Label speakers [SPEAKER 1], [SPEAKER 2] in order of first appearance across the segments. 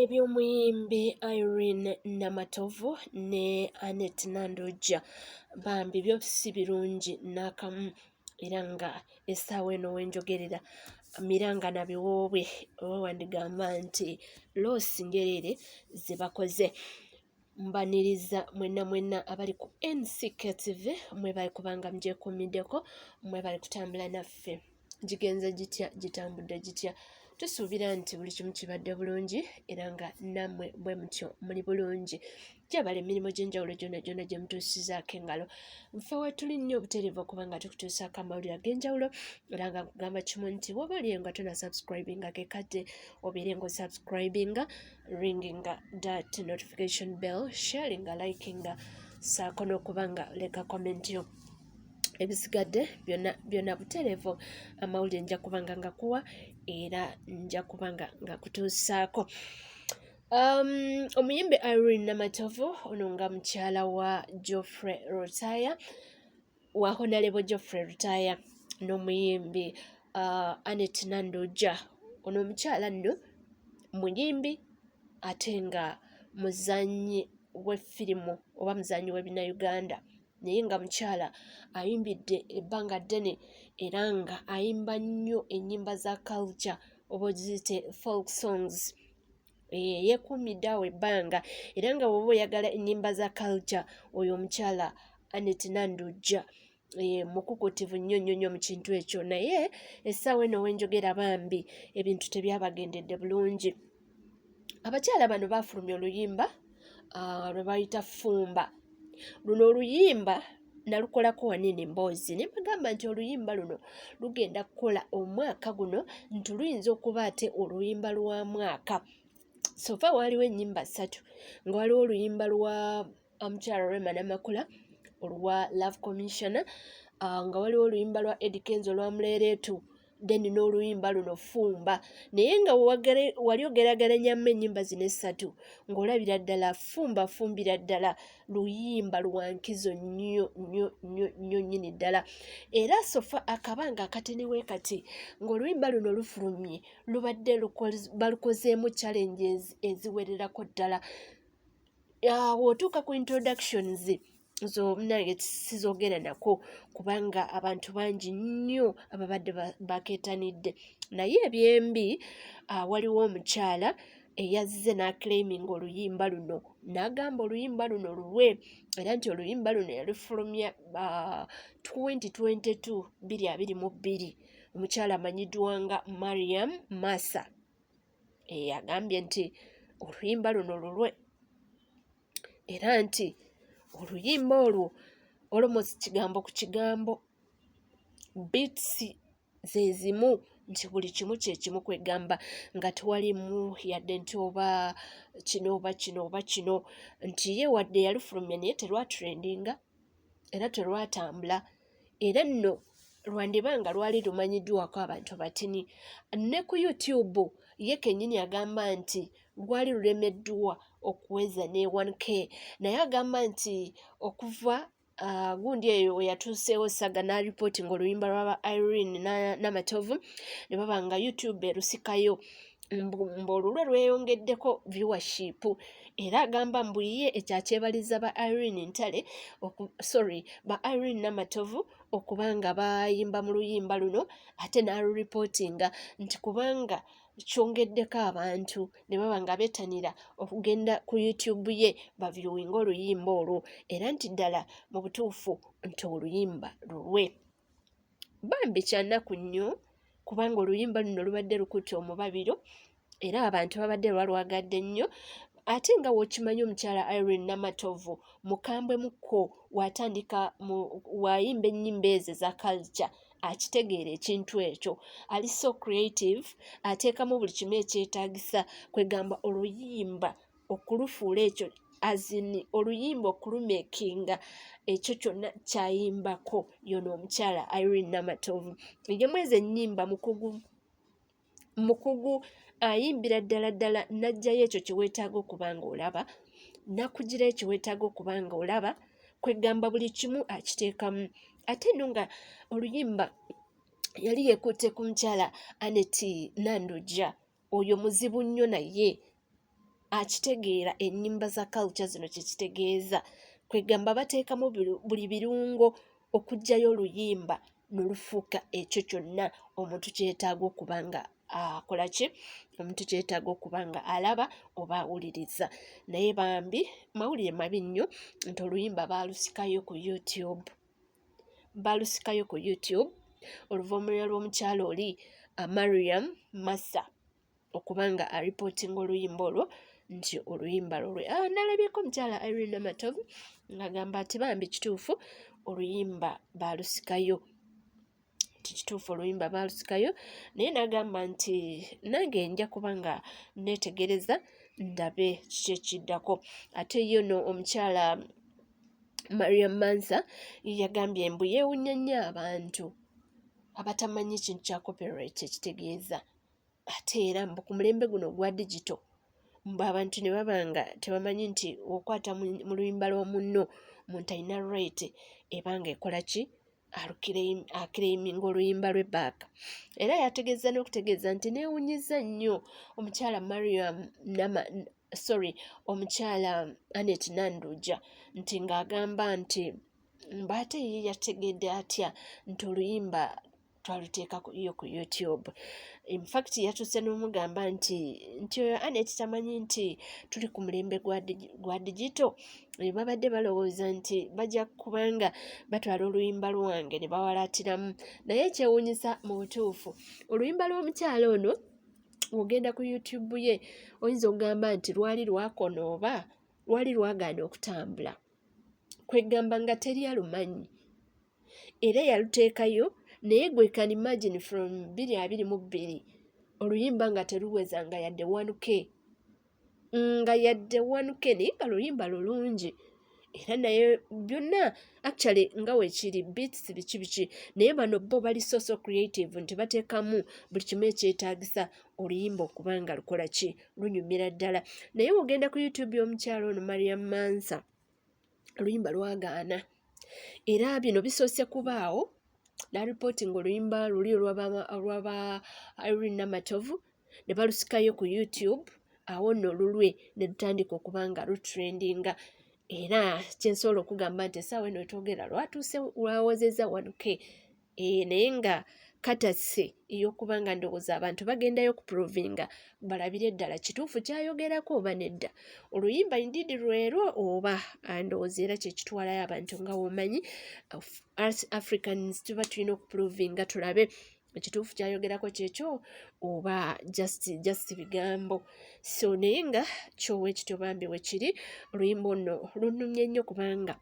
[SPEAKER 1] Eby'omuyimbi Irene Namatovu ne Annet Nandujja bambi byo si birungi n'akamu era nga essaawa eno we njogerera miranga na biwoobe oba wandigamba nti loosi njereere ze bakoze. Mbaniriza mwenna mwenna abali ku NCK TV, mwebale kubanga mugyekuumiddeko, mwebale kutambula naffe. Gigenze gitya, gitambudde gitya? Tusuubira nti buli kimu kibadde bulungi era nga nammwe bwe mutyo muli bulungi. Gyebale emirimu gy'enjawulo gyonna gyonna gye mutuusizaako engalo. Nfe wetuli nnyo obutereevu okuba nga tukutuusaako amawulire ag'enjawulo era nga nkugamba kimu nti woba oliyo nga tona subscribinga ke kadde obeere ng'osubscribinga, ringinga that notification bell, sharinga, likinga, saako n'okuba nga leka comment yo. Ebisigadde byonna byonna butereevu amawulire nja kuba nga ngakuwa era nja kuba nga ngakutuusaako. Omuyimbi Irene Namatovu ono nga mukyala wa Geoffrey Lutaaya, wa Honalebo Geoffrey Lutaaya n'omuyimbi Annet Nandujja. Ono omukyala nno muyimbi ate nga muzannyi w'effirimu oba muzannyi w'ebinnauganda naye nga mukyala ayimbidde ebbanga ddene era nga ayimba nnyo ennyimba za culture oba oziyite folk songs. Yeekuumidde awo ebbanga era nga bw'oba oyagala ennyimba za culture oyo omukyala Annet Nandujja mukukuutivu nnyo nnyo nnyo mu kintu ekyo. Naye essaawa eno we njogera bambi ebintu tebyabagendedde bulungi. Abakyala bano baafulumya oluyimba lwe bayita Fumba. Luno oluyimba nalukolako wanene emboozi ne mbagamba nti oluyimba luno lugenda kukola omwaka guno, nti luyinza okuba ate oluyimba lwa mwaka. So far waaliwo ennyimba ssatu, nga waliwo oluyimba lwa omukyala Rema Namakula olwa Love Commissioner, nga waliwo oluyimba lwa Eddy Kenzo olwa Muleereetu, then n'oluyimba luno Fumba. Naye nga wali ogeraageranyamu ennyimba zino essatu ng'olabira ddala Fumba fumbira ddala luyimba lwa nkizo nnyo nnyo nnyo nnyo nnyini ddala. Era so far akabanga akatini we kati ng'oluyimba luno lufulumye lubadde balukozeemu challenges eziwererako ddala. Bw'otuuka ku introductions zo nange sizoogera nako kubanga abantu bangi nnyo ababadde bakeetanidde. Naye ebyembi waliwo omukyala eyazze n'aclaiminga oluyimba luno n'agamba oluyimba luno lulwe era nti oluyimba luno yalufulumya 2022, 2022. Omukyala amanyiddwa nga Mariam Massa agambye nti oluyimba luno lulwe era nti oluyimba olwo almost kigambo ku kigambo, beats ze zimu, nti buli kimu kye kimu, kwegamba nga tewalimu yadde nti oba kino oba kino oba kino, nti ye wadde yalufulumya naye terwatrendinga era terwatambula era nno lwandiba nga lwali lumanyiddwako abantu batini. Ne ku YouTube ye kennyini agamba nti lwali lulemeddwa okuweza ne 1K, naye agamba nti okuva gundi eyo we yatuuseewo saga n'aripootinga oluyimba lwa ba Irene Namatovu ne baba nga YouTube erusikayo mbu olulwe lweyongeddeko viewership. Era agamba mbu ye ekyakyebaliza ba Irene Ntale, sorry, ba Irene Namatovu okuba nga bayimba mu luyimba luno ate n'aluripootinga, nti kubanga kyongeddeko abantu ne baba nga beetanira okugenda ku YouTube ye baviewinga oluyimba olwo, era nti ddala mu butuufu nti oluyimba lulwe. Bambi kyannaku nnyo kubanga oluyimba luno lubadde lukutte omubabiro era abantu babadde balwagadde nnyo. Ate nga w'okimanyi omukyala Irene Namatovu mukambwe mukko, w'atandika w'ayimba ennyimba ezo eza culture akitegeera ekintu ekyo, ali so creative, ateekamu buli kimu ekyetaagisa kwegamba oluyimba okulufuula ekyo azini oluyimba okulumekinga ekyo kyonna ky'ayimbako. Y'ono omukyala Irene Namatovu ye mwezi ennyimba mukugu mukugu, ayimbira ddala ddala n'aggyayo ekyo kye weetaaga okuba ng'olaba, n'akugirayo kye weetaaga okuba ng'olaba, kwegamba buli kimu akiteekamu. Ate nno nga oluyimba yali yeekutte ku mukyala Annet Nandujja, oyo muzibu nnyo naye. Akitegeera ennyimba za culture zino kye kitegeeza. Kwegamba bateekamu buli birungo okuggyayo oluyimba ne lufuuka ekyo kyonna omuntu kye yeetaaga okuba nga akola ki, omuntu kye yeetaaga okuba nga alaba oba awuliriza. Naye bambi mawulire mabi nnyo nti oluyimba baalusikayo ku YouTube, baalusikayo ku YouTube oluvannyuma lw'omukyala oli Mariam Massa okuba nga aripootinga oluyimba olwo nti oluyimba lulwe. Nalabyeko omukyala Irene Namatovu ng'agamba nti bambi kituufu oluyimba baalusikayo, nti kituufu oluyimba baalusikayo, naye n'agamba nti nange nja kuba nga neetegereza ndabe kiki ekiddako. Ate ye ono omukyala Mariam Mansa yagambye mbu yeewunya nnyo abantu abatamanyi kintu kya copyright kye kitegeeza. Ate era mbu ku mulembe guno ogwa digito mbu abantu ne baba nga tebamanyi nti okwata mu luyimba lwa munno omuntu alina right eba nga ekola ki, akireyiminga oluyimba lwe back. Era yategeeza n'okutegeeza nti neewunyizza nnyo omukyala Mariam Nama, sorry, omukyala Annet Nandujja nti ng'agamba nti mbu ate ye yategedde atya nti oluyimba twaluteekayo ku YouTube. In fact yatuuse n'omugamba nti oyo Annet tamanyi nti tuli ku mulembe gwa digito, babadde balowooza nti bajja kubanga batwala oluyimba lwange ne bawalaatiramu. Naye ekyewuunyisa mu butuufu oluyimba lw'omukyala ono bw'ogenda ku YouTube ye oyinza okugamba nti lwali lwakona oba lwali lwagaana okutambula, kwegamba nga teri alumanyi era yaluteekayo. Naye gwe can imagine from 2022 oluyimba nga teruweza nga yadde 1K, nga yadde 1K, naye nga luyimba lulungi era naye byonna actually nga weekiri beats biki biki, naye bano bo bali so so creative nti bateekamu buli kimu ekyetaagisa oluyimba okuba nga lukola ki, lunyumira ddala. Naye w'ogenda ku YouTube y'omukyala ono Mariam Mansa oluyimba lwagaana. Era bino bisoose kubaawo n'aripootinga oluyimba luli olwaba Irene Namatovu ne balusikayo ku YouTube, awo nno olulwe ne lutandika okuba nga lutrendinga. Era kye nsobola okugamba nti essaawa eno wetwogera lwatuuse lwawezezza 1K, naye nga katase ey'okuba nga ndowooza abantu bagendayo okuprovinga balabire ddala kituufu ky'ayogerako oba nedda. Oluyimba indeed lwerwo oba ndowooza era kye kitwalayo abantu nga w'omanyi Africans tuba tulina okuprovinga tulabe ekituufu ky'ayogerako kyekyo oba just bigambo. So naye nga kyo bwe kityo bambi bwe kiri. Oluyimba nno lunnumye nnyo kubanga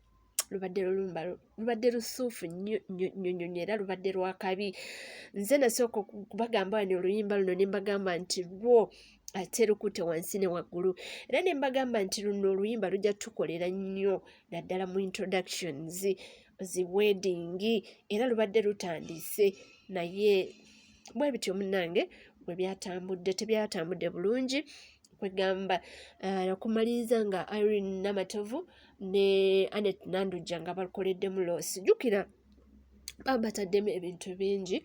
[SPEAKER 1] lubadde lulumba lubadde lusuufu nnyo nnyo nnyo nnyo era lubadde lwa kabi. Nze nasooka okubagamba wano oluyimba luno ne mbagamba nti lwo ate lukutte wansi ne waggulu, era ne mbagamba nti luno oluyimba lujja tukolera nnyo naddala mu introductions zi wedding, era lubadde lutandise. Naye bwe bityo munnange bwe byatambudde, tebyatambudde bulungi. Kwegamba okumaliriza nga Irene Namatovu ne Annet Nandujja nga bakoleddemu loss. Jjukira baba bataddemu ebintu bingi,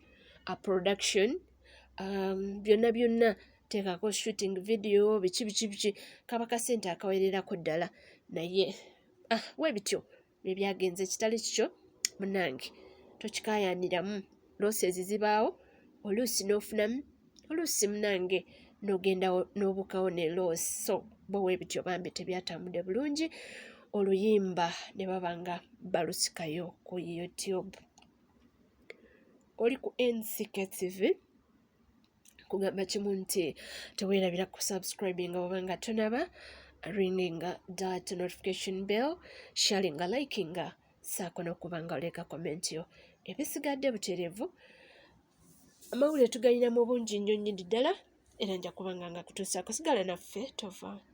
[SPEAKER 1] production, byonna byonna, teekako shooting video biki biki biki, kaba kasente akawererako ddala. Naye bwe bityo bwe byagenze. Ekitali kikyo munnange tokikaayaniramu, losses zibaawo, oluusi n'ofunamu, oluusi munnange n'ogendawo n'obuukawo ne loss. So bo bwe bityo bambi tebyatambudde bulungi, oluyimba ne baba nga balusikayo ku YouTube. Oli ku NCK TV, kugamba kimu nti teweerabira ku subscribinga oba nga tonaba, ringinga that notification bell, sharinga, likinga, saako n'okuba nga oleka comment yo. Ebisigadde butereevu amawulire tugalina mu bungi nnyo nnyini ddala, era nja kuba nga nga kutuusaako. Sigala naffe tova.